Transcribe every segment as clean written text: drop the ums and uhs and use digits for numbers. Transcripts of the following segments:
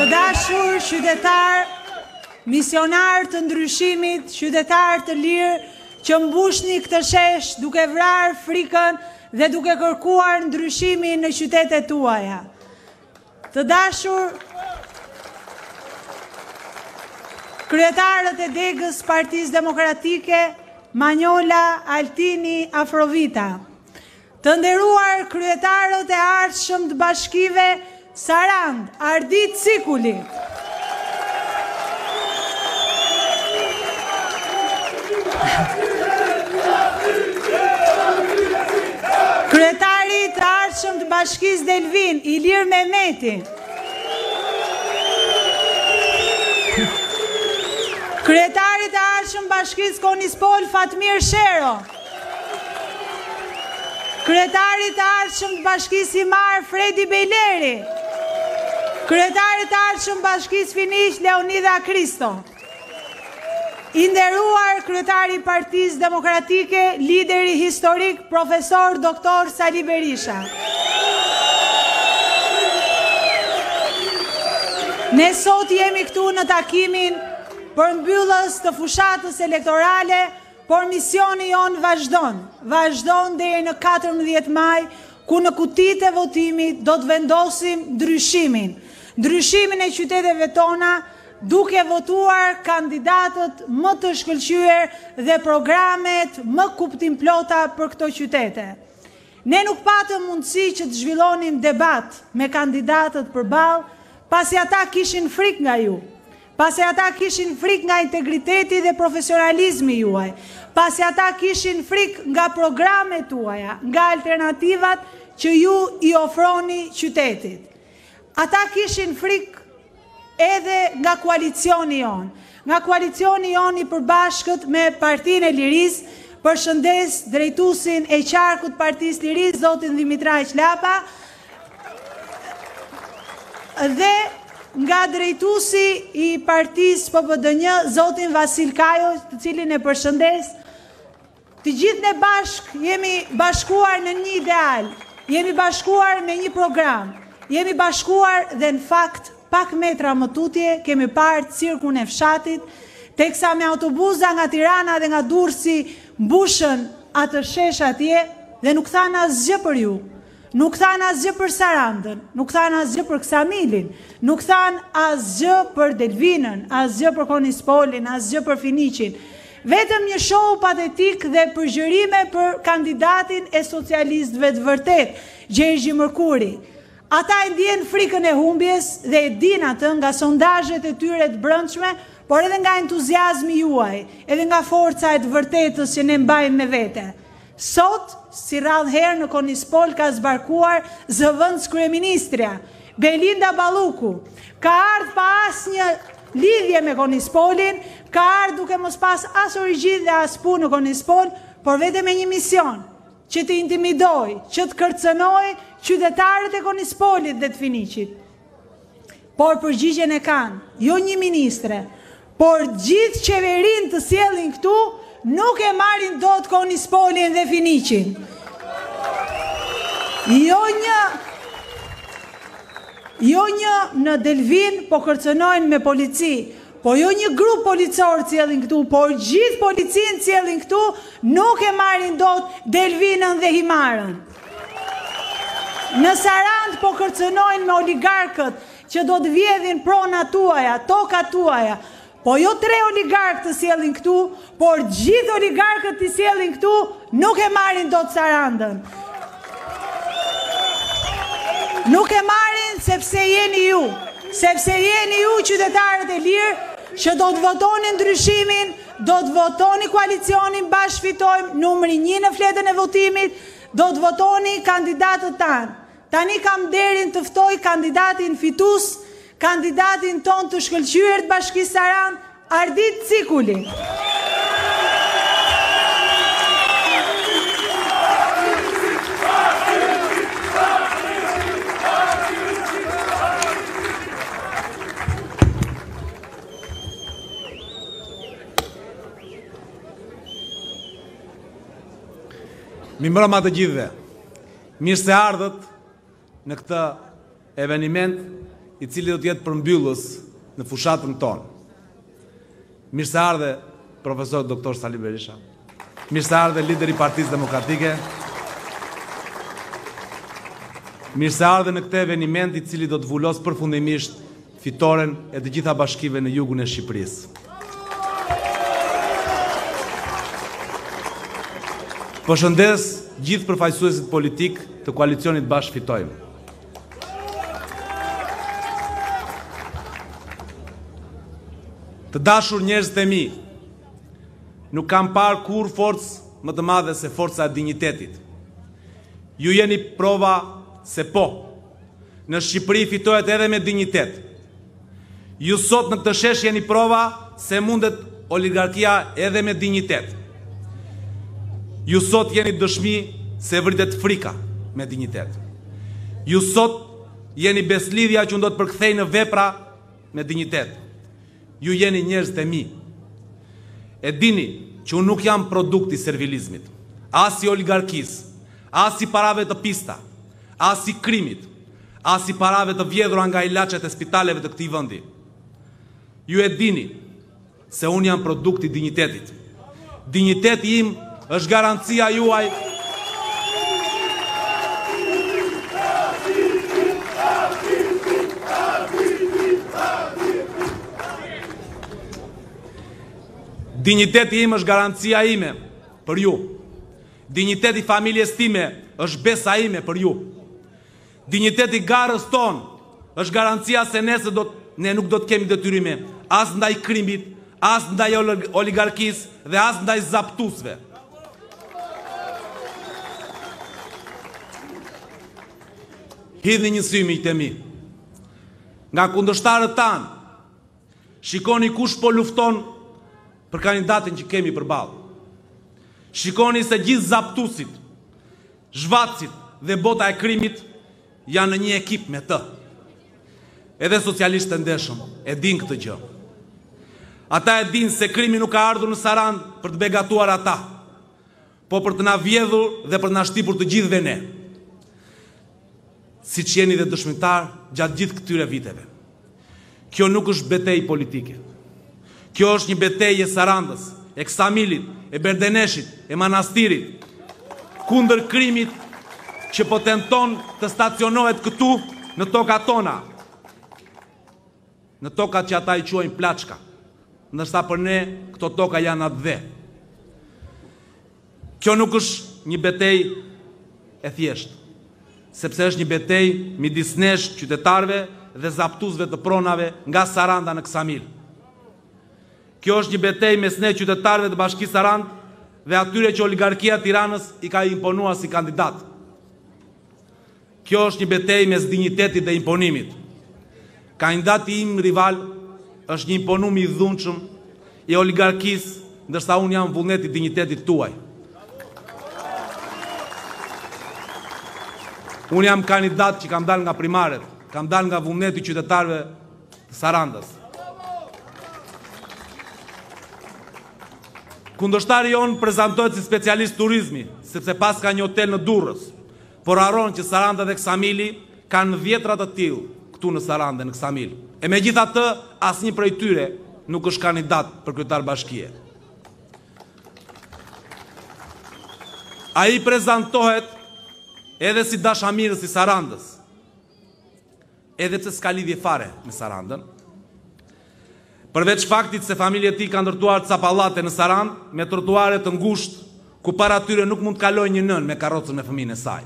Të dashur qytetarë, misionarë të ndryshimit, qytetarë të lirë që mbushni këtë shesh duke vrarë frikën dhe duke kërkuar ndryshimin në qytetet tuaja. Të dashur kryetarët e degës Partisë Demokratike, Manjola, Altini, Afrovita. Të nderuar kryetarët e ardhshëm të bashkive Sarandë, Ardit Cikuli. Kryetarit të ardhshëm të Bashkisë Delvinë, Ilir Mehmeti. Kryetarit të ardhshëm Bashkisë Konispol, Fatmir Shero. Kryetarit të ardhshëm të Bashkisë Himarë, Fredi Bejleri. Kryetarit të ardhshëm Bashkisë Finiq, Leonidha Kristo. I nderuar kryetari i Partisë Demokratike, lideri historik, profesor doktor Sali Berisha. Ne sot jemi këtu në takimin përmbyllës të fushatës elektorale. Por misioni jonë vazhdon, vazhdon deri në 14 maj, ku në kutitë e votimit do të vendosim ndryshimin, ndryshimin e qyteteve tona, duke votuar kandidatët më të shkëlqyer dhe programet më kuptimplota për këto qytete. Ne nuk patëm mundësi që të zhvillonim debat me kandidatët përballë, pasi ata kishin frikë nga ju, pasi ata kishin frikë nga integriteti dhe profesionalizmi juaj, pasi ata kishin frikë nga programet tuaja, nga alternativat që ju i ofroni qytetit. Ata kishin frikë edhe nga koalicioni jonë, nga koalicioni jonë i përbashkët me Partinë e Lirisë, përshëndes drejtuesin e qarkut Partisë Lirisë, zotin Dhimitraq Lapa, dhe nga drejtuesi i Partisë PPD1, zotin Vasil Kajo, të cilin e përshëndes. Të gjithë ne bashkë jemi bashkuar në një ideal, jemi bashkuar me një program, jemi bashkuar dhe në fakt pak metra më tutje kemi parë cirkun e fshatit, teksa me autobuza nga Tirana dhe nga Durrësi mbushën atë shesh atje dhe nuk thanë asgjë për ju. Nuk thanë asgjë për Sarandën, nuk thanë asgjë për Ksamilin, nuk thanë asgjë për Delvinën, asgjë për Konispolin, asgjë për Finiqin. Vetëm një show patetik dhe përgjërime për kandidatin e socialistëve të vërtetë, Gjergji Mërkuri. Ata e ndjenë frikën e humbjes dhe e dinë atë nga sondazhet e tyre të brendshme, por edhe nga entuziazmi juaj, edhe nga forca e të vërtetës që ne mbajmë me vete. Sot, si rrallë herë në Konispol ka zbarkuar zëvendëskryeministrja, Belinda Balluku. Ka ardhë pa asnjë lidhje me Konispolin, ka ardhë duke mos pas as origjinë dhe as punë në Konispol, por vetëm me një mision, që të intimidojë, që të kërcënojë qytetarët e Konispolit dhe të Finiqit. Por përgjigjen e kanë, jo një ministre, por gjithë qeverinë të sjellin këtu, nuk e marrin dot Konispolin dhe Finiqin. Jo një Jo një në Delvinë po kërcënojnë me polici, po jo një grup policor sjellin këtu, por gjithë policinë sjellin këtu, nuk e marrin dot Delvinën dhe Himarën. Në Sarandë po kërcënojnë me oligarkët që do të vjedhin pronat tuaja, tokat tuaja. Po jo tre oligarkë të sjellin këtu, por gjithë oligarkët t'i sjellin këtu, nuk e marrin dot Sarandën. Nuk e marrin sepse jeni ju, sepse jeni ju qytetarët e lirë që do të votoni ndryshimin, do të votoni koalicionin Bashkë Fitojmë, numri 1 në fletën e votimit, Do të votoni kandidatët tanë. Tani kam nderin të ftoj kandidatin fitues, kandidatin tonë të shkëlqyer të Bashkisë Sarandë, Ardit Cikuli. Mirëmbrëma të gjithëve. Mirë se ardhët në këtë eveniment i cili do të jetë përmbyllës në fushatën tonë. Mirë se ardhe profesor doktor Sali Berisha. Mirë se ardhe lideri i Partisë Demokratike. Mirë se ardhe në këtë eveniment i cili do të vulosë përfundimisht fitoren e të gjitha bashkive në jugun e Shqipërisë. Përshëndes gjithë përfaqësuesit politikë të koalicionit Bashkë Fitojmë. Të dashur njerëzit e mi, nuk kam parë kurrë forcë më të madhe se forca e dinjitetit. Ju jeni prova se po, Në Shqipëri fitohet edhe me dinjitet. Ju sot në këtë shesh jeni prova se mundet oligarkia edhe me dinjitet. Ju sot jeni dëshmi se vritet frika me dinjitet. Ju sot jeni besëlidhja që unë do të përkthej në vepra me dinjitet. Ju jeni njerëzit e mi. E dini që unë nuk jam produkt i servilizmit, as i oligarkisë, as i parave të pista, as i krimit, as i parave të vjedhura nga ilaçet e spitaleve të këtij vendi. Ju e dini se unë jam produkt i dinjitetit. Dinjiteti im është garancia juaj. Dinjiteti im është garancia ime për ju. Dinjiteti i familjes time është besa ime për ju. Dinjiteti i garës tonë është garancia se nesër do ne nuk do të kemi detyrime as ndaj krimit, as ndaj oligarkisë dhe as ndaj zaptuesve. Hidhni një sy miqtë e mi. Nga kundërshtarët tanë, shikoni kush po lufton për kandidatin që kemi përballë. Shikoni se gjithë zaptuesit, Zhvatësit dhe bota e krimit janë në një ekip me të. Edhe socialistët e ndershëm e dinë këtë gjë. Ata e dinë se krimi nuk ka ardhur në Sarandë për të begatuar ata, po për të na vjedhur dhe për të na shtypur të gjithëve ne. Siç jeni dhe dëshmitarë gjatë gjithë këtyre viteve. Kjo nuk është betejë politike. Kjo është një betejë e Sarandës, e Ksamilit, e Berdeneshit, e Manastirit, kundër krimit që po tenton të stacionohet këtu në tokat tona. Në tokat që ata i quajnë plaçka, ndërsa për ne këto toka janë atdhe. Kjo nuk është një betejë e thjeshtë, sepse është një betejë midis nesh qytetarëve dhe zaptuesve të pronave nga Saranda në Ksamil. Kjo është një betejë mes ne qytetarëve të Bashkisë Sarandë dhe atyre që oligarkia e Tiranës i ka imponuar si kandidatë. Kjo është një betejë mes dinjitetit dhe imponimit. Kandidati im rival është një imponum i dhunshëm i oligarkisë, ndërsa unë jam vullneti i dinjitetit tuaj. Unë jam kandidat që kam dalë nga primaret, kam dalë nga vullneti i qytetarëve të Sarandës. Kundërshtari jonë prezantohet si specialist turizmi, sepse paska një hotel në Durrës. Por harron që Saranda dhe Ksamili kanë dhjetra të tillë këtu në Sarandë dhe në Ksamil. E megjithatë, asnjë prej tyre nuk është kandidat për kryetar bashkie. Ai prezantohet edhe si dashamirës i Sarandës. Edhe pse s'ka lidhje fare me Sarandën. Përveç faktit se familja e tij ka ndërtuar ca pallate në Sarandë me trotuare të ngushtë ku para tyre nuk mund të kalojë një nënë me karrocën me fëmijën e saj.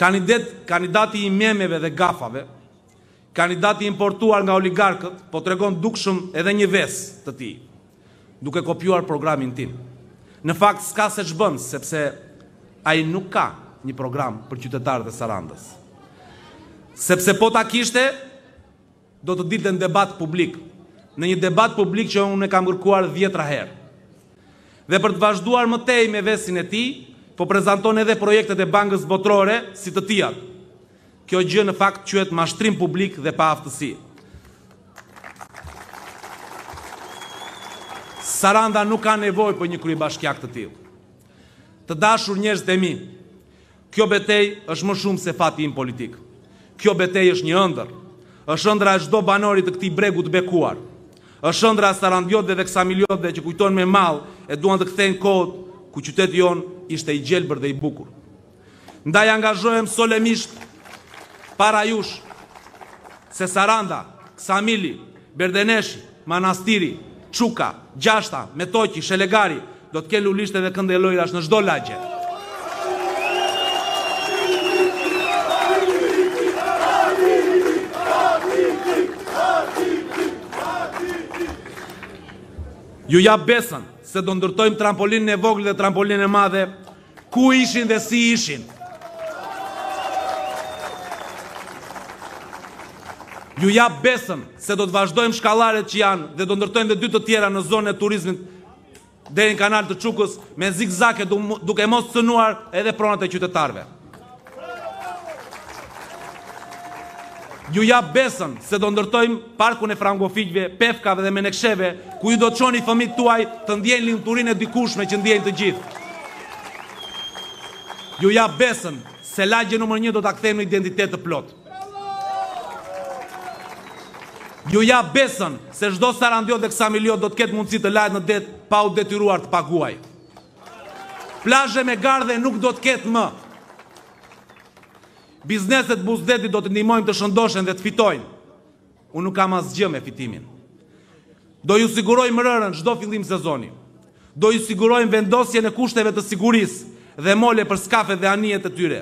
Kandidat, kandidati i memeve dhe gafave, kandidati i importuar nga oligarkët, po tregon dukshëm edhe një ves të tij. Duke kopjuar programin tim. Në fakt s'ka se ç'bën, sepse ai nuk ka një program për qytetarët e Sarandës. Sepse po ta kishte, do të dilte në debat publik, në një debat publik që unë e kam kërkuar dhjetra herë. Dhe për të vazhduar më tej me vesin e tij, po prezanton edhe projektet e Bankës Botërore si të tijat. Kjo gjë në fakt quhet mashtrim publik dhe paaftësi. Saranda nuk ka nevojë për një kryebashkiak të tillë. Të dashur njerëzit e mi, kjo betejë është më shumë se fati im politik. Kjo betejë është një ëndërr. Është ëndrra e çdo banori të këtij bregu të bekuar. Është ëndrra e sarandjotëve dhe ksamiliotëve që kujtojnë me mall e duan të kthejnë kohët ku qyteti jonë ishte i gjelbër dhe i bukur. Ndaj angazhohem solemisht para jush se Saranda, Ksamili, Berdeneshi, Manastiri, Çuka, Gjashta, Metoqi, Shelegari do të kenë lulishte dhe kënde lojrash në çdo lagje. Ju jap besën se do ndërtojmë trampolinën e vogël dhe trampolinën e madhe Ku ishin dhe si ishin? Ju jap besën se do të vazhdojmë shkallaret që janë dhe do ndërtojmë dhe dy të tjera në zonën e turizmit deri në kanal të Çukës me zigzake duke mos cënuar edhe pronat e qytetarëve. Ju jap besën se do ndërtojmë parkun e frangofiqve, pefkave dhe meneksheve, ku ju do të çoni fëmijët tuaj të ndjejnë lumturinë e dikurshme që ndjejnë të gjithë. Ju jap besën se lagjen numër 1 do ta kthejmë në identitet të plotë. Ju jap besën se çdo sarandiot dhe ksamiliot do të ketë mundësi të lahet në det pa u detyruar të paguajë. Plazhe me gardhe nuk do të ketë më. Bizneset buzë detit do t'i ndihmojmë të shëndoshen dhe të fitojnë. Unë nuk kam asgjë me fitimin. Do ju sigurojmë rërën çdo fillim sezoni. Do ju sigurojmë vendosjen e kushteve të sigurisë dhe mole për skafet dhe anijet e tyre.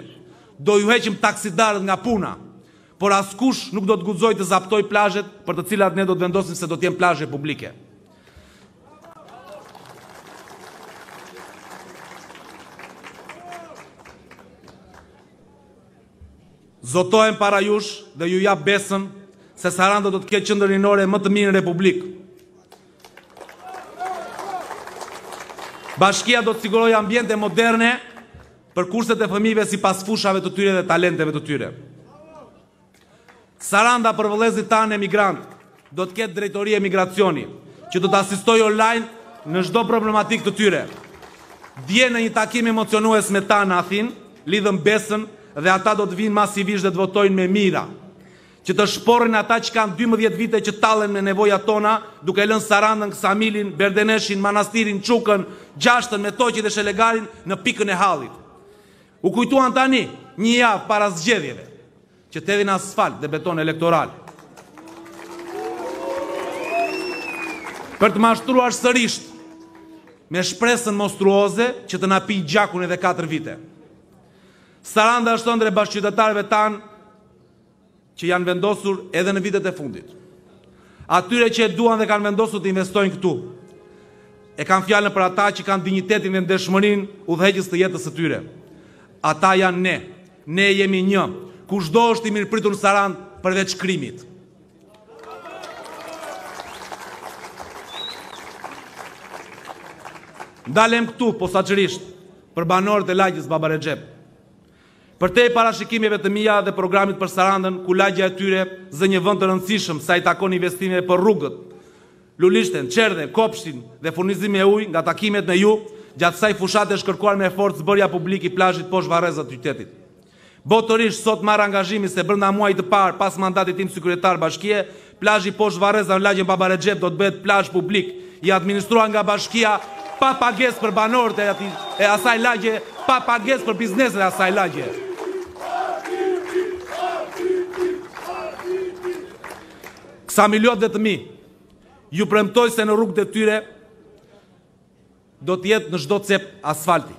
Do ju heqim taksidarët nga puna. Por askush nuk do të guxojë të zaptojë plazhet për të cilat ne do të vendosim se do të jenë plazhe publike. Zotohem para jush dhe ju jap besën se Saranda do të ketë qendrën rinore më të mirë në Republikë. Bashkia do të sigurojë ambiente moderne për kurset e fëmijëve sipas fushave të tyre dhe talenteve të tyre. Saranda për vëllezërit tanë emigrantë do të ketë drejtori emigracioni, që do të asistojë online në çdo problematikë të tyre. Dje në një takim emocionues me ta në Athinë, lidhëm besën dhe ata do të vijnë masivisht dhe të votojnë me mijëra. Që të shporrin ata që kanë 12 vite që tallen me nevojat tona, duke lënë Sarandën, Ksamilin, Berdeneshin, Manastirin, Çukën, Gjashtën, Metoqin dhe Shelegarin në pikën e hallit. U kujtuan tani, një javë para zgjedhjeve, që të hedhin asfalt dhe beton elektoral. Për të mashtruar sërisht me shpresën monstruoze që të na pijnë gjakun edhe 4 vite. Saranda është ëndërr e bashkëqytetarëve tanë që janë vendosur edhe në vitet e fundit. Atyre që e duan dhe kanë vendosur të investojnë këtu. E kam fjalën për ata që kanë dinjitetin dhe ndershmërinë udhëheqës të jetës së tyre. Ata janë ne. Ne jemi një. Kushdo është i mirëpritur në Sarandë përveç krimit. Ndalem këtu posaçërisht për banorët e lagjes Baba Rexhep. Përtej parashikimeve të mia dhe programit për Sarandën, ku lagja e tyre zë një vend të rëndësishëm sa i takon investimeve për rrugët, lulishten, çerdhen, kopshtin dhe furnizimin me ujë, nga takimet me ju, gjatë kësaj fushate është kërkuar me forcë bërja publik i plazhit poshtë varrezave të qytetit. Botërisht sot marr angazhimin se brenda muajit të parë pas mandatit tim si kryetar bashkie, plazhi poshtë varrezave në lagjen Baba Rexhep do të bëhet plazh publik, i administruar nga bashkia pa pagesë për banorët e atij e asaj lagje, pa pagesë për bizneset e asaj lagje. Ksamiliotëve të mi, ju premtoj se në rrugët e tyre do të jetë në çdo cep asfalti.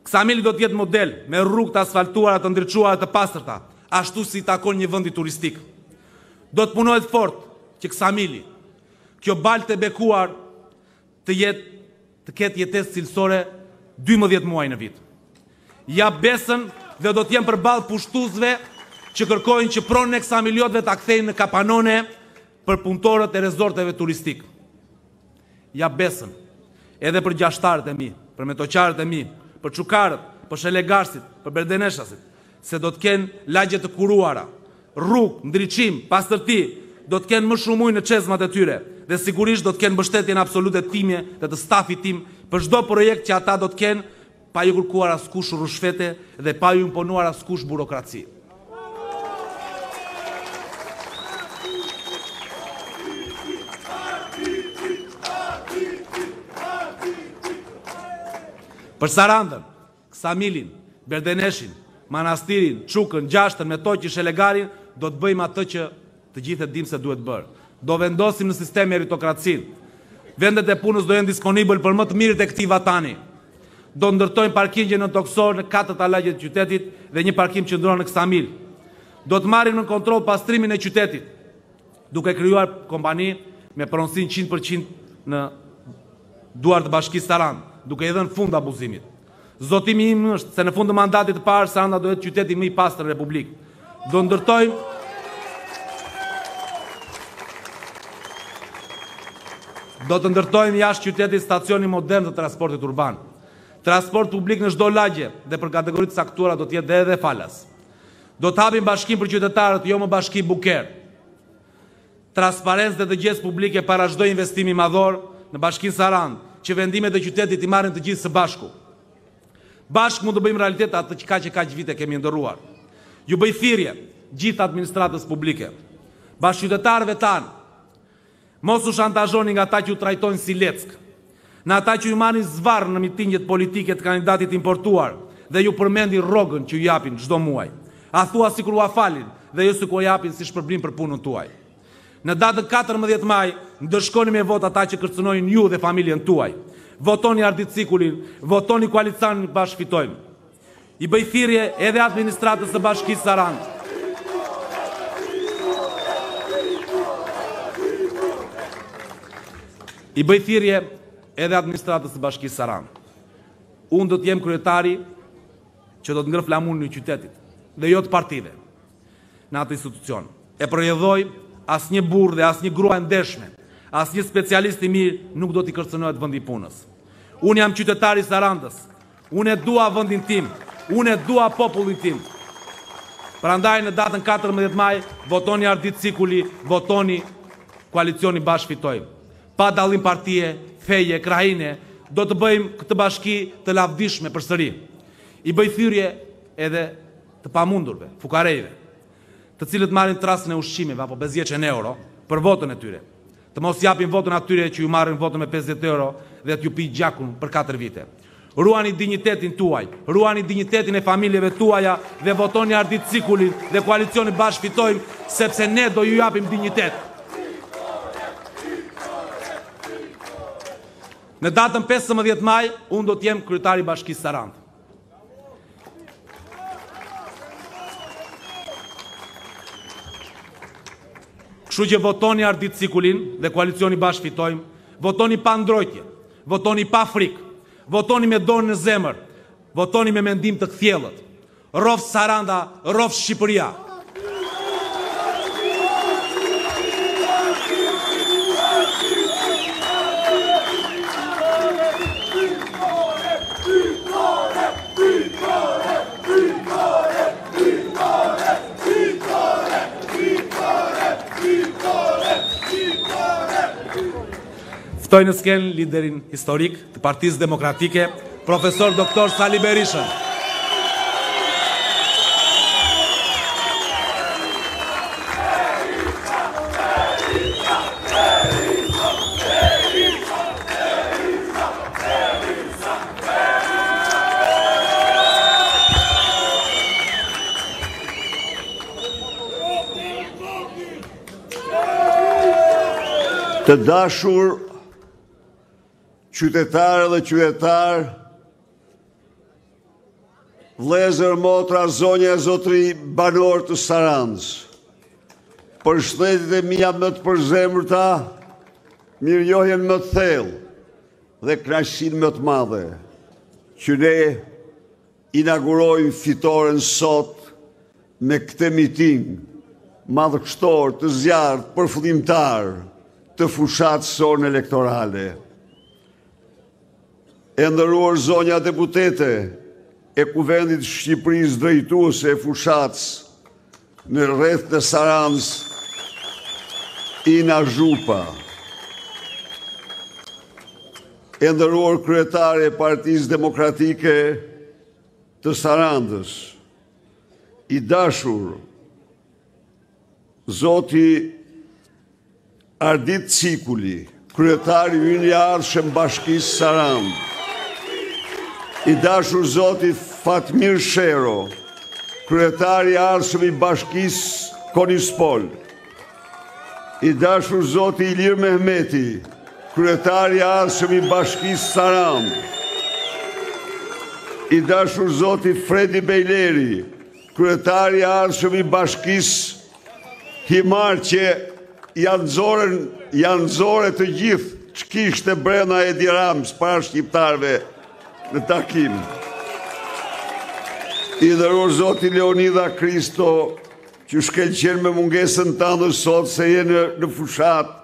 Ksamili do të jetë model me rrugë të asfaltuara, të ndriçuara, të pastërta, ashtu si i takon një vendi turistik. Do të punohet fort që Ksamili, kjo baltë e bekuar të jetë të ketë jetesë cilësore 12 muaj në vit. Jap besën dhe do të jem përballë pushtuesve që kërkojnë që pronën e Ksamiliotëve ta kthejnë në kapanone për punëtorët e rezorteve turistikë. Jap besën edhe për gjashtarët e mi, për metoqarët e mi, për çukarët, për shelegarsit, për berdeneshasit, se do të kenë lagje të kuruara, rrugë, ndriçim, pastërti, do të kenë më shumë ujë në çezmat e tyre dhe sigurisht do të kenë mbështetjen absolute time dhe të stafit tim për çdo projekt që ata do të kenë pa ju kërkuar askush rrushfete dhe pa ju imponuar askush burokraci. Për Sarandën, Ksamilin, Berdeneshin, Manastirin, Çukën, Gjashtën, Metoqin, Shelegarin, do të bëjmë atë që Të gjithë e dimë se duhet bërë. Do vendosim në sistem meritokracinë. Vendet e punës do jenë disponibël për më të mirët e këtij vatani. Do ndërtojmë parkingje nëntokësorë në katër lagjet e qytetit dhe një parkim qendror në Ksamil. Do të marrim në kontroll pastrimin e qytetit, duke krijuar kompani me pronësinë 100% në duar të Bashkisë Sarandë, duke i dhënë fund abuzimit. Zotimi im është se në fund të mandatit të parë Saranda do jetë qyteti më i pastër në Republikë. Do ndërtojmë Do të ndërtojmë jashtë qytetit stacionin modern të transportit urban. Transport publik në çdo lagje dhe për kategori të caktuara do të jetë edhe falas. Do të hapim bashkinë për qytetarët, jo më bashki bunker. Transparencë dhe dëgjesë publike para çdo investimi madhor në Bashkinë Sarandë, që vendimet e qytetit t'i marrin të gjithë së bashku. Bashkë mund të bëjmë realitet atë që kaq e kaq vite kemi ëndërruar. Ju bëj thirrje gjithë administratës publike. Bashkëqytetarëve tanë, mos u shantazhoni nga ata që ju trajtojnë si leckë, nga ata që ju marrin zvarrë në mitingjet politike të kandidatit të importuar dhe ju përmendin rrogën që ju japin çdo muaj. A thua sikur ua falin dhe jo sikur ua japin si shpërblim për punën tuaj. Në datën 14 maj, ndëshkoni me votë ata që kërcënojnë ju dhe familjen tuaj. Votoni Ardit Cikulin, votoni koalicionin Bashkë Fitojmë. I bëj thirrje edhe administratës së Bashkisë Sarandë. I bëj thirrje edhe administratës së Bashkisë Sarandë. Unë do të jem kryetari që do të ngrë flamurin e qytetit dhe jo të partive në atë institucion. E për rrjedhojë, asnjë burrë dhe asnjë grua e ndershme, asnjë specialist i mirë nuk do t'i kërcënohet vendi i punës. Unë jam qytetar i Sarandës, Unë e dua vendin tim, unë e dua popullin tim. Prandaj në datën 14 maj votoni Ardit Cikuli, votoni koalicioni Bashkë Fitojmë. Pa dallim partie, feje, krahine, do të bëjmë këtë bashki të lavdishme përsëri. I bëj thirrje edhe të pamundurve, fukarejve, të cilët marrin trastën e ushqimeve apo bezjeçen euro për votën e tyre. Të mos japin votën atyre që ju marrin votën me 50 euro dhe t'ju pijë gjakun për 4 vite. Ruani dinjitetin tuaj, ruani dinjitetin e familjeve tuaja dhe votoni Ardit Cikulin dhe koalicionin Bashkë Fitojmë, sepse ne do ju japim dinjitet. Në datën 15 maj, unë do të jem kryetari i Bashkisë Sarandë. Kështu që votoni Ardit Cikulin dhe koalicioni Bashkë Fitojmë, votoni pa ndrojtje, votoni pa frikë, votoni me dorë në zemër, votoni me mendim të kthjellët. Rroftë Saranda, rroftë Shqipëria! Ftoj në skenë liderin historik të Partisë Demokratike, Profesor Doktor Sali Berishën. Të dashur qytetare dhe qytetarë, vëllezër, motra, zonja e zotërinj, banorë të Sarandës, përshëndetjet e mia më të përzemërta, mirënjohjen më të thellë dhe kënaqësinë më të madhe, që ne inaugurojmë fitoren sot me këtë miting madhështor të zjarrtë përfundimtar të fushatës sonë elektorale. E nderuar zonja deputete e Kuvendit të Shqipërisë drejtuese e fushatës në rrethin e Sarandës, Ina Zhupa. E nderuar kryetare e Partisë Demokratike të Sarandës, i dashur zoti Ardit Cikuli, kryetari ynë i ardhshëm i Bashkisë Sarandë, i dashur zoti Fatmir Shero, kryetari i ardhshëm i Bashkisë Konispol, i dashur zoti Ilir Mehmeti, kryetari i ardhshëm i Bashkisë Sarandë, i dashur zoti Fredi Bejleri, kryetari i ardhshëm i Bashkisë Himarë që ia nxorën, ia nxore të gjithë ç'kishte brenda Edi Ramës para shqiptarëve në takim. I nderuar zoti Leonidha Kristo, që shkëlqen me mungesën tënde sot se je në, në fushatë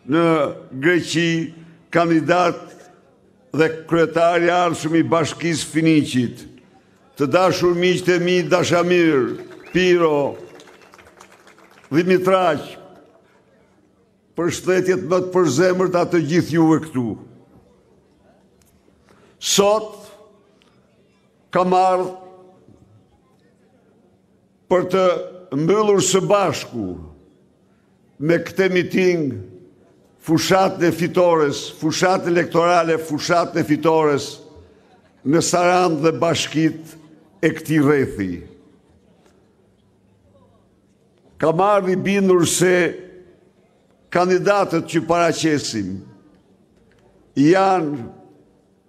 në Greqi, kandidat dhe kryetar i ardhshëm i Bashkisë Finiqit. Të dashur miqtë e mi dashamirë, Piro, Dhimitraq, përshëndetjet më të përzemërta të gjithë juve këtu. Sot kam ardhë për të mbyllur së bashku. me këtë miting fushatën e fitores, fushatën elektorale, fushatën e fitores në Sarandë dhe bashkitë e këtij rrethi. Kam ardhë i bindur se kandidatët që paraqesim janë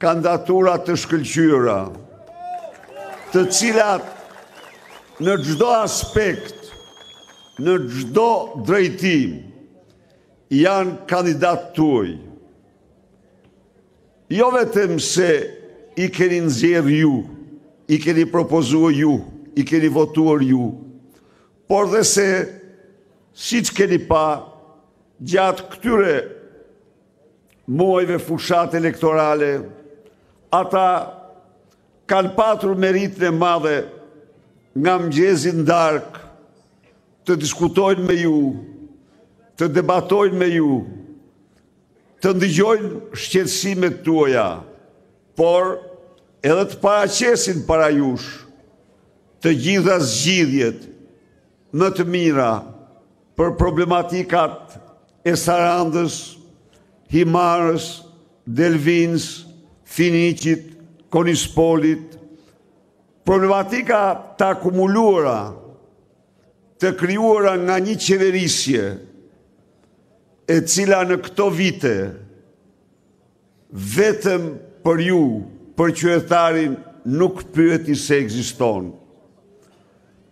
kandidatura të shkëlqyera, të cilat në çdo aspekt, në çdo drejtim, janë kandidatët tuaj. Jo vetëm se i keni nxjerrë ju, i keni propozuar ju, i keni votuar ju, por dhe se, siç keni pa, gjatë këtyre muajve fushatë elektorale, ata kanë patur meritën e madhe nga mëngjesi në darkë të diskutojnë me ju, të debatojnë me ju, të ndëgjojnë shqetësimet tuaja, por edhe të paraqesin para jush të gjitha zgjidhjet më të mira për problematikat e Sarandës, Himarës, Delvinës, Finiqit, Konispolit, problematika të akumuluara, të krijuara nga një qeverisje e cila në këto vite vetëm për ju, për qytetarin, nuk pyeti se ekziston.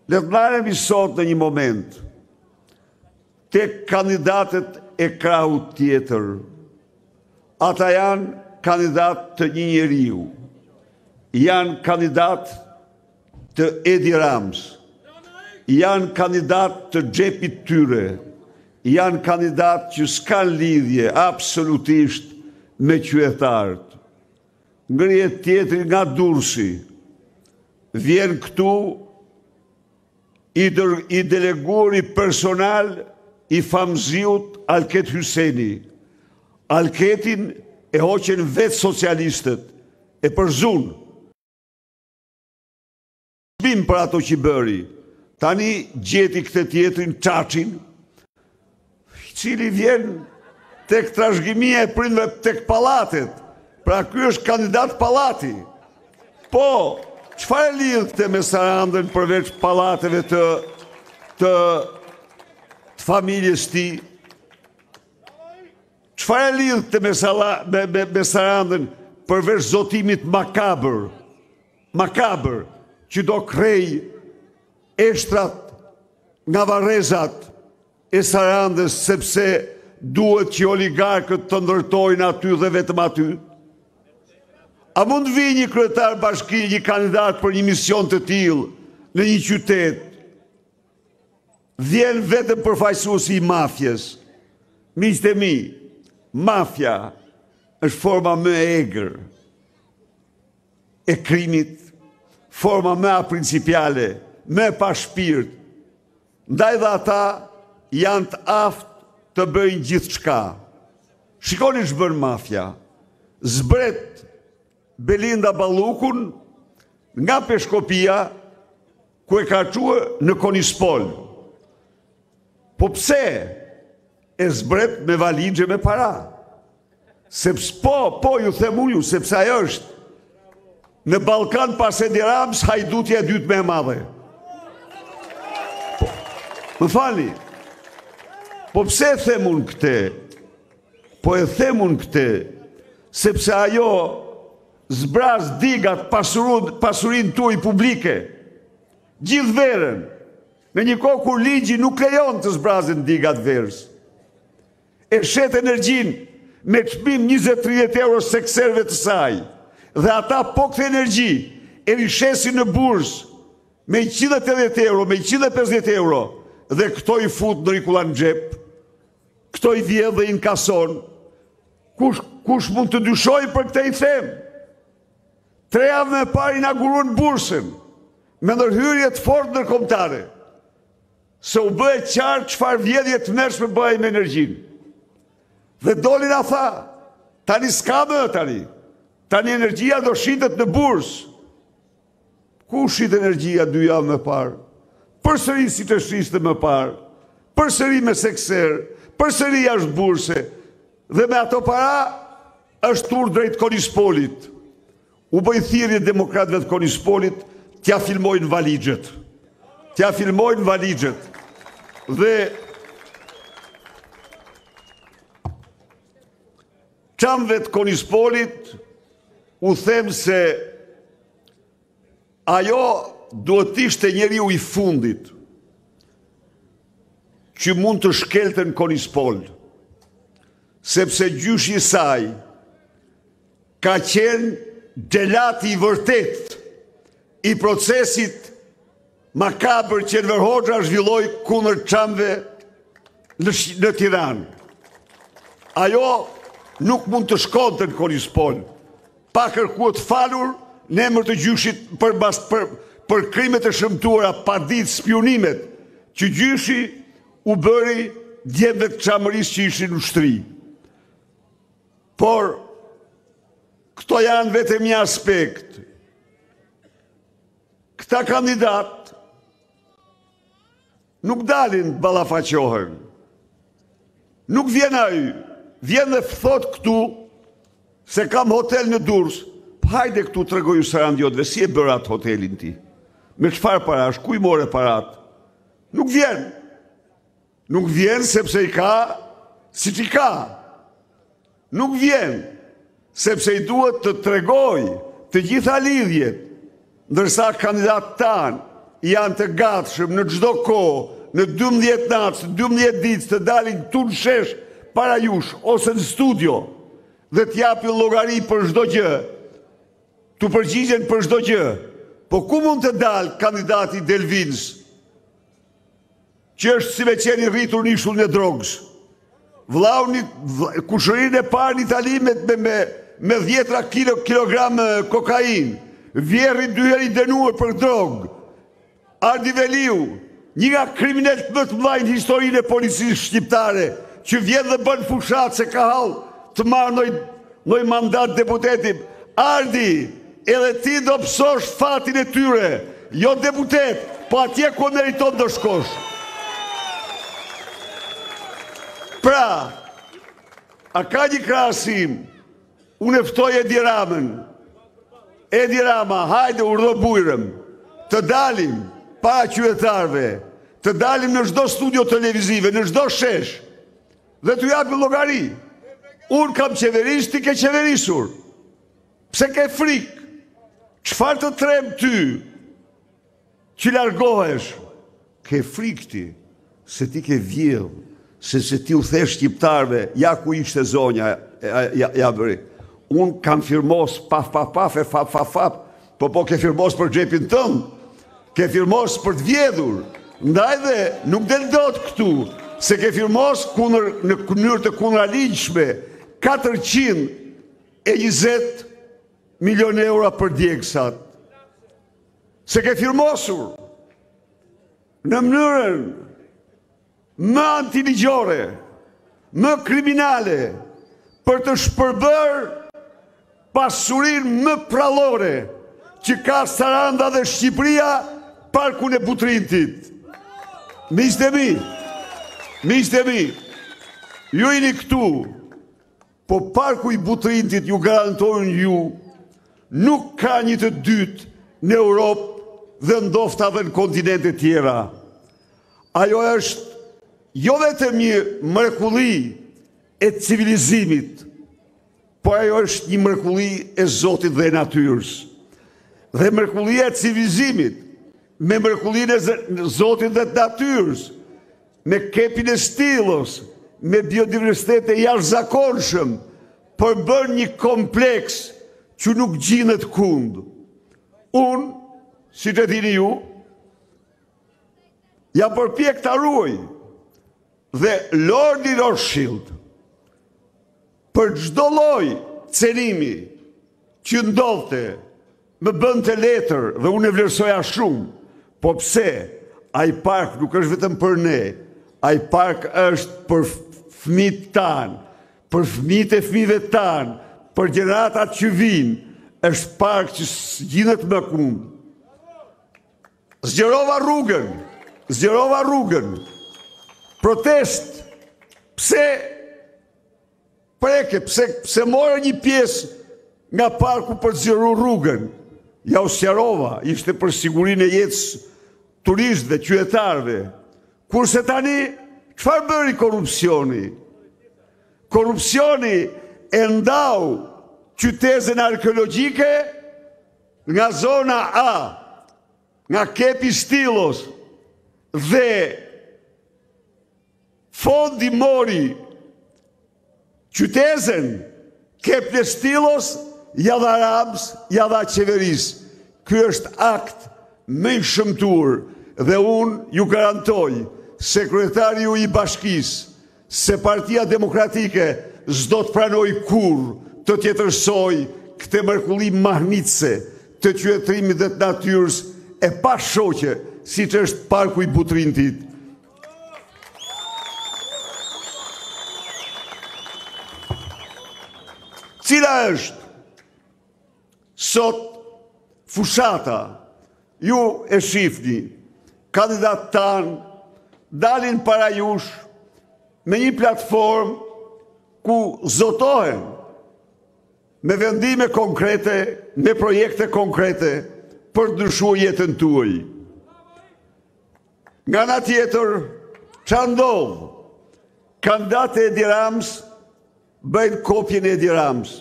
Le të ndalemi sot në një moment tek kandidatët e krahut tjetër. Ata janë kandidatë të një njeriu. Janë kandidatë të Edi Ramës. Janë kandidatë të xhepit tyre. Janë kandidatë që s'kanë lidhje absolutisht me qytetarët. Ngrihet tjetri nga Durrësi. Vjen këtu i, dër, i deleguari personal i famëziut Alket Hyseni. Alketin e hoqën vetë socialistët, e përzunë. Bim për ato që bëri. Tani gjeti këtë tjetrin, Çaçin, i cili vjen tek trashëgimia e prindërve tek pallatet. Pra ky është kandidat pallati. Po, çfarë lidh këtë me Sarandën përveç pallateve të të të familjes tij? Çfarë lidh këtë me, sala, me, me, me Sarandën përveç zotimit makabër? Makabër që do krrejë eshtrat nga varrezat e Sarandës sepse duhet që oligarkët të ndërtojnë aty dhe vetëm aty? A mund të vijë një kryetar bashkie, një kandidat për një mision të tillë në një qytet? Vjen vetëm përfaqësuesi i mafies. Miqtë e mi, mafia është forma më e egër e krimit, forma më aprincipiale, më e pashpirt, ndaj dhe ata janë të aftë të bëjnë gjithçka. Shikoni ç'bën mafia. Zbret Belinda Ballukun nga Peshkopia ku e ka çue në Konispol. Po pse e zbret me valixhe me para? Sepse po, po, ju them unë ju, sepse ajo është në Ballkan pas Edi Ramës hajdutja e dytë më e madhe. Po, më falni. Po pse e them unë këtë? Po e them unë këtë, sepse ajo zbraz digat pasurun, pasurinë tuaj publike. Gjithë verën, në një kohë kur ligji nuk lejon të zbrazen digat verës. E shet energjinë me çmim 20-30 euro sekserëve të saj. Dhe ata po këtë energji e rishesin në bursë me 180 euro, me 150 euro dhe këto i fut Nrikulla në xhep. Këto i vjedh dhe i inkason. Kush, kush mund të dyshojë për këtë i them? Tre javë më parë inauguruan bursën me ndërhyrje të fortë ndërkombëtare. Se u bë e qartë çfarë vjedhje të tmerrshme bëhej me energjinë. Dhe doli na tha, tani s'ka më tani. Tani energjia do shitet në bursë. Ku u shit energjia dy javë më parë? Përsëri si të shiste më parë. Përsëri me sekser, përsëri jashtë burse dhe me ato para është tur drejt Konispolit. U bëj thirrje demokratëve të Konispolit t'ia filmojnë valixhet. T'ia filmojnë valixhet. Dhe çamëve të Konispolit u them se ajo duhet të ishte njeriu i fundit që mund të shkelte në Konispol, sepse gjyshi i saj ka qenë xhelati i vërtetë i procesit makabër që Enver Hoxha zhvilloi kundër çamëve në, në Tiranë. Ajo nuk mund të shkonte në Konispol, pa kërkuar të falur në emër të gjyshit për, bas, për, për krimet e shëmtuara, paditë, spiunimet, që gjyshi u bëri djemve të Çamërisë që ishin në ushtri. Por, këto janë vetëm një aspekt. Këta kandidatë nuk dalin të ballafaqohen. Nuk vjen ai, vjen dhe thotë këtu se kam hotel në Durrës. Po hajde këtu tregoju sarandjotëve si e bëre atë hotelin ti. Me çfarë parash, ku i more paratë? Nuk vjen. Nuk vjen sepse i ka siç i ka. Nuk vjen sepse i duhet të tregojë të gjitha lidhjet, ndërsa kandidatët tanë janë të gatshëm në çdo kohë, në 12 natë, 12 ditë të dalin këtu në shesh para jush ose në studio dhe të japin llogari për çdo gjë, t'u përgjigjen për çdo gjë. Po ku mund të dalë kandidati i Delvinës? Që është si me qenë i rritur në ishullin e drogës. Vllaun, kushëririn e parë në Itali me, me, me, me dhjetra kilo, kilogram kokainë. Vjehrri dy herë i dënuar për drogë. Ardi Veliu, një nga kriminelët më të mëdhenj në historinë e policisë shqiptare, që vjen dhe bën fushatë se ka hall të marrë ndonjë ndonjë mandat deputeti. Ardi, edhe ti do pësosh fatin e tyre, jo deputet, po atje ku meriton do shkosh. Pra, a ka një krahasim? Unë e ftoj Edi Ramën. Edi Rama, hajde urdhëro bujrëm, të dalim para qytetarëve, të dalim në çdo studio televizive, në çdo shesh, Dhe t'u japim llogari. Unë kam qeveris, ti ke qeverisur. Pse ke frikë? Çfarë të tremb ty që largohesh? Ke frikë ti, se ti ke vjedh, se se ti u the shqiptarëve, ja ku ishte zonja, ja, ja bëri. Unë kam firmos paf, paf, paf, e fap, fap, fap, Po po ke firmos për xhepin tënd, ke firmos për të vjedhur, ndaj dhe nuk del dot këtu, se ke firmos kundër në mënyrë të kundraligjshme 420 milion euro për djegësat. Se ke firmosur në mënyrën më antiligjore, më kriminale, për të shpërbërë pasurinë më përrallore që ka Saranda dhe Shqipëria, parkun e Butrintit. Miqtë e mi, miqtë e mi, ju jeni këtu, po parku i Butrintit ju garantoj unë ju, nuk ka një të dytë në Europë dhe ndofta dhe në kontinente tjera. Ajo është jo vetëm një mrekulli e civilizimit, por ajo është një mrekulli e Zotit dhe e natyrës. Dhe mrekullia e civilizimit, me mrekullinë e Zotit dhe të natyrës, me kepin e Stillos, me biodiversitet e jashtëzakonshëm, përbën një kompleks që nuk gjindet kund. Unë, siç e dini ju, Jam përpjek ta ruaj dhe Lordi Rothschild për çdo lloj cenimi që ndodhte më bënte letër dhe unë e vlerësoja shumë. Po pse? Ai park nuk është vetëm për ne. Ai park është për fëmijët tanë, për fëmijët e fëmijëve tanë, për gjeneratat që vijnë. Është park që s'gjindet më kund. Zgjerova rrugën, zgjerova rrugën. Protestë, pse preke, pse, pse more një pjesë nga parku për të zgjeruar rrugën? Ja u sqarova, ishte për sigurinë e jetës turistëve, qytetarëve. Kurse tani, çfarë bëri korrupsioni? Korrupsioni e ndau qytezën arkeologjike nga zona A, nga kepi i Stillos dhe fondi mori qytezën, kepin e Stillos, ia dha Ramës, ia dha qeverisë. Ky është akt më i shëmtuar dhe unë ju garantoj se kryetari juaj i bashkisë Se Partia Demokratike s'do të pranojë kurrë të tjetërsojë këtë mrekulli mahnitëse të qytetërimit dhe të natyrës e pashoqe, siç është Parku i Butrintit. Cila është sot fushata? Ju e shifni, kandidatët tanë dalin para jush me një platformë ku zotohen me vendime konkrete, me projekte konkrete për të ndryshuar jetën tuaj. Nga ana tjetër, ça ndodh? Kandidatët e Edi Ramës Bëjnë kopjen e Edi Ramës,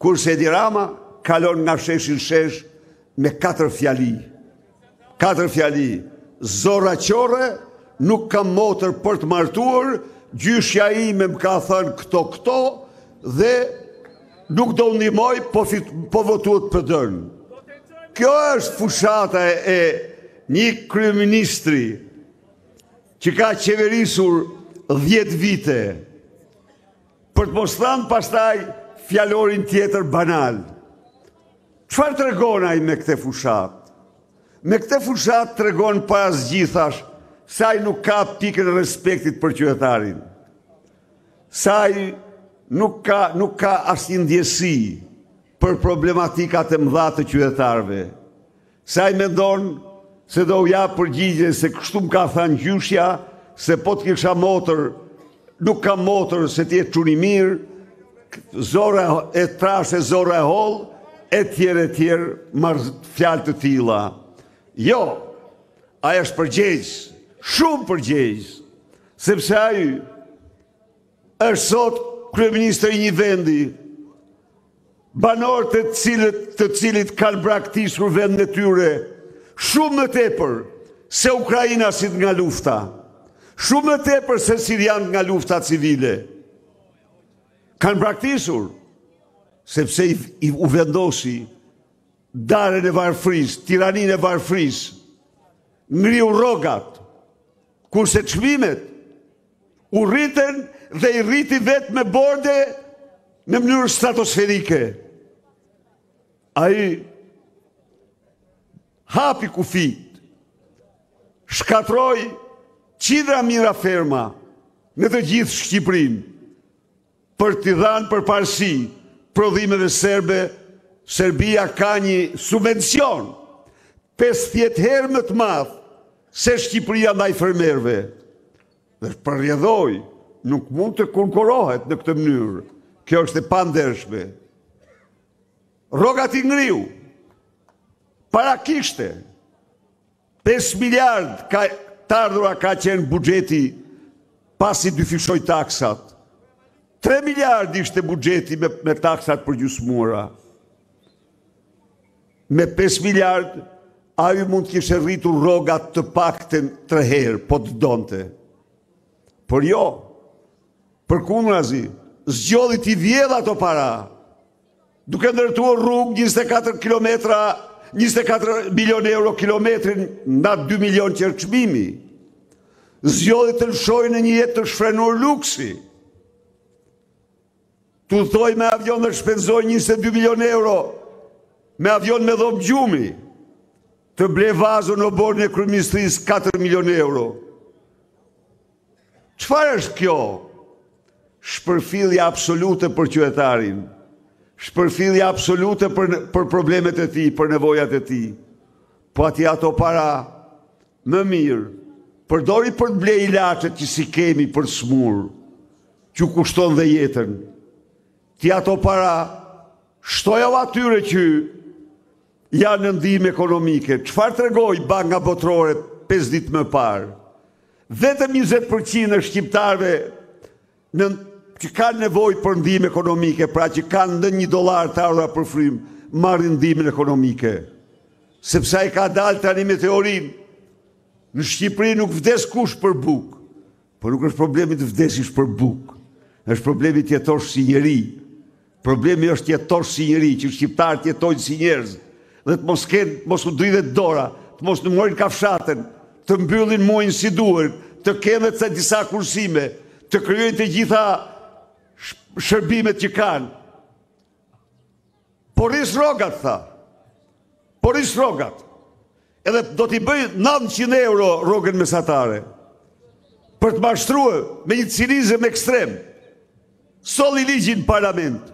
kurse Edi Rama kalon nga sheshi në shesh me katër fjali. Katër fjali. Zorra qorre, nuk kam motër për të martuar, gjyshja ime më ka thënë këto këto dhe nuk do ndihmoj po fit, po votuat PD-në. Kjo është fushata e një kryeministri që ka qeverisur 10 vite. Për të mos thënë pastaj fjalorin tjetër banal. Çfarë tregon ai me këtë fushatë? Me këtë fushatë tregon para së gjithash se ai nuk ka pikën e respektit për qytetarin. Se ai nuk ka, nuk ka asnjë ndjesi për problematikat e mëdha të qytetarëve. Se ai mendon se do u japë përgjigje se kështu më ka thënë gjyshja se po të kisha motër, nuk kam motër se ti je çun i mirë, zorra e trashë, zorra e hollë, e tjerë e tjerë, marr fjalë të tilla. Jo, ai është përgjegjës, shumë përgjegjës, sepse ai është sot kryeministër i një vendi, banorët e cilët, të cilit kanë braktisur vendin e tyre shumë më tepër se ukrainasit nga lufta, shumë më tepër se sirianët nga lufta civile. Kanë braktisur, sepse i, i u vendosi darën e varfërisë, tiraninë e varfërisë, ngriu rrogat, kurse çmimet U rritën dhe i rriti vetë me borde në mënyrë stratosferike. Ai hapi kufijtë, shkatërroi qindra mijëra ferma në të gjithë Shqipërinë për t'i dhanë përparësi prodhimeve serbe, Serbia ka një subvencion 50 herë më të madh se Shqipëria ndaj fermerëve. Dhe për rrjedhojë, nuk mund të konkurrohet në këtë mënyrë. Kjo është e pandershme. Rrogat i ngriu. Para kishte. 5 miliard ka, të ardhura ka qenë buxheti pasi dyfishoi taksat. 3 miliard ishte buxheti me, me taksat përgjysmuara. Me 5 miliard, ai mund të kishte rritur rrogat të paktën 3 herë, po të donte. Por jo, përkundrazi, zgjodhi t'i vjedhë ato para, duke ndërtuar rrugë 24 kilometra, 24 milion euro kilometrin, nga 2 milion që është çmimi. Zgjodhi të lëshojë në një jetë të shfrenuar luksi. Të udhëtojë me avion dhe shpenzojë 22 milion euro me avion me dhomë gjumi. Të blejë vazo në oborrin e kryeministrisë 4 milion euro. Çfarë është kjo? Shpërfillja absolute për qytetarin. Shpërfillja absolute për, për problemet e tij, për nevojat e tij. Po atje ato para më mirë. Përdori për të ble ilaçet që s'i kemi për të smurë, që u kushton dhe jetën. Ti ato para shtojau atyre që janë në ndihmë ekonomike. Çfarë tregoi Banka Botërore 5 ditë më parë? Vetëm 20% e shqiptarëve në që kanë nevojë për ndihmë ekonomike, pra që kanë nën një dollar të ardhura për frymë, marrin ndihmën ekonomike. Sepse ai ka dalë tani me teorinë, në Shqipëri nuk vdes kush për bukë, por nuk është problemi të vdesish për bukë, është problemi të jetosh si njeri. Problemi është të jetosh si njeri, që shqiptarët të jetojnë si njerëz dhe të mos kenë, të mos u dridhet dora, të mos numërojnë kafshatën, të mbyllin muajin si duhet, të kenë dhe disa kursime, të krijojnë të gjitha shërbimet që kanë. Po rris rrogat, tha. Po rris rrogat. Edhe do t'i bëj 900 euro rrogën mesatare. Për të mashtruar me një cinizëm ekstrem. Solli ligjin në parlament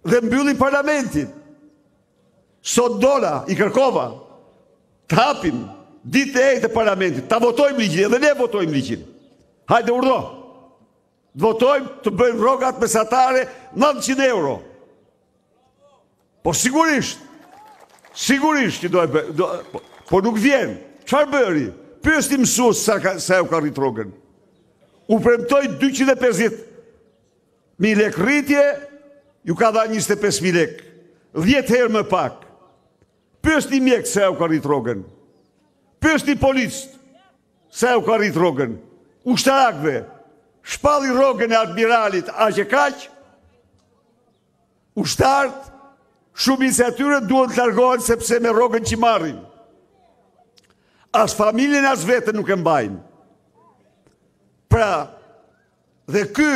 dhe mbylli parlamentin. Sot dola, i kërkova, të hapim ditën e enjte parlamentin, ta votojmë ligjin, edhe ne votojmë ligjin. Hajde urdhro. Të votojmë të bëjmë rrogat mesatare 900 euro. Po sigurisht, sigurisht që do e bëj, do, po, po nuk vjen. Çfarë bëri? Pyesni mësuesit sa ka, sa u ka rrit rrogën. U premtoi 250 mijë lek rritje, ju ka dha 25 mijë lek. 10 herë më pak. Pyesni mjekët sa u ka rrit rrogën. Pyesni policët sa u ka rrit rrogën. Ushtarakëve shpalli rrogën e admiralit aq e kaq. Ushtarët, shumica e tyre duhet të largohen sepse me rrogën që marrin. As familjen as veten nuk e mbajnë. Pra, dhe ky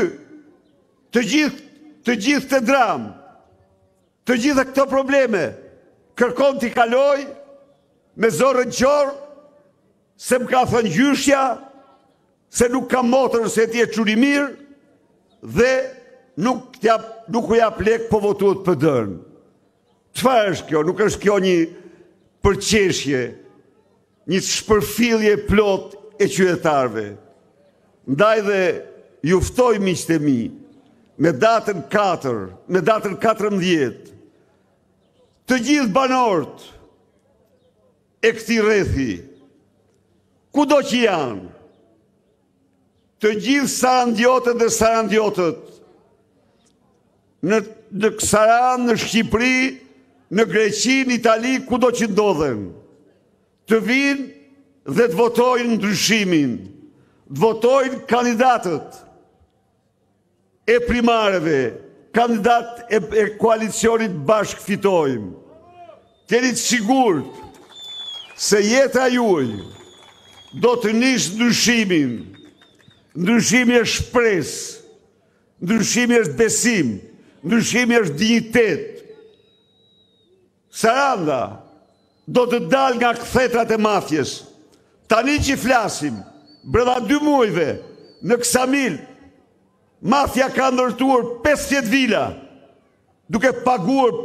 të gjithë të gjithë këtë dramë, të gjitha këto probleme kërkon t'i kalojë me zorrën qorr se më ka thënë gjyshja se nuk kam motër se ti je çun i mirë dhe nuk t'jap, nuk u jap lek po votuat PD-në. Çfarë është kjo? Nuk është kjo një përqeshje, një shpërfillje e plotë e qytetarëve. Ndaj dhe ju ftoj miqtë e mi, me datën 4, me datën 14, të gjithë banorët e këtij rrethi, kudo që janë, të gjithë sarandjotët dhe sarandjotët, në, në Sarandë, në Shqipëri, në Greqi, në Itali, kudo që ndodhen, të vijnë dhe të votojnë ndryshimin, të votojnë kandidatët, e primareve, kandidatët e, e koalicionit Bashkë Fitojmë. Të jeni të sigurt se jeta juaj do të nisë ndryshimin. Ndryshimi është shpresë, ndryshimi është besim, ndryshimi është dinjitet. Saranda do të dalë nga kthetrat e mafjes. Tani që flasim, brenda dy muajve, në Ksamil, mafia ka ndërtuar 50 vila, duke paguar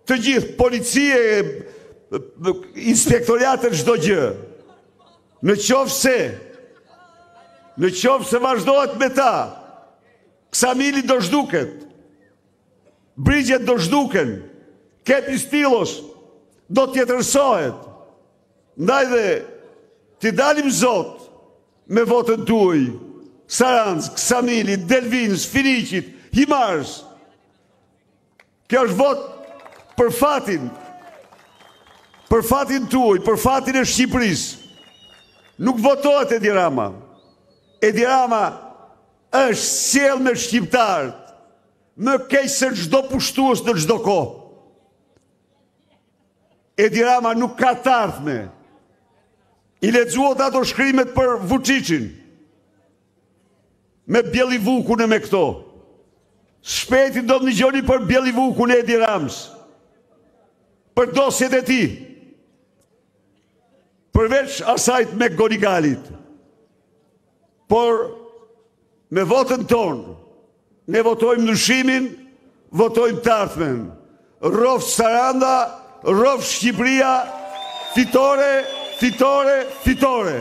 të gjithë polici e inspektoriate çdo gjë. Në qoftë se, në qoftë se vazhdohet me ta, Ksamili do zhduket. Brigjet do zhduken, Kepi i Stillos do tjetërsohet. Ndaj dhe t'i dalim zot me votën tuaj, Sarandës, Ksamilit, Delvinës, Finiqit, Himarës. Kjo është votë për fatin, për fatin tuaj, për fatin e Shqipërisë. Nuk votohet Edi Rama. Edi Rama është sjellë me shqiptarët. Më keq se çdo pushtues në çdo kohë. Edi Rama nuk ka të ardhme. I lexuat ato shkrimet për Vuçiçin. Me Bjellivukun e me këto. Shpejti do të dëgjoni për Bjellivukun e Edi Ramës. Për dosjet e tij. Përveç asaj të McGonigalit. Por me votën tonë, ne votojmë ndryshimin, votojmë të ardhmen. Rroftë Saranda, rroftë Shqipëria, fitore, fitore, fitore.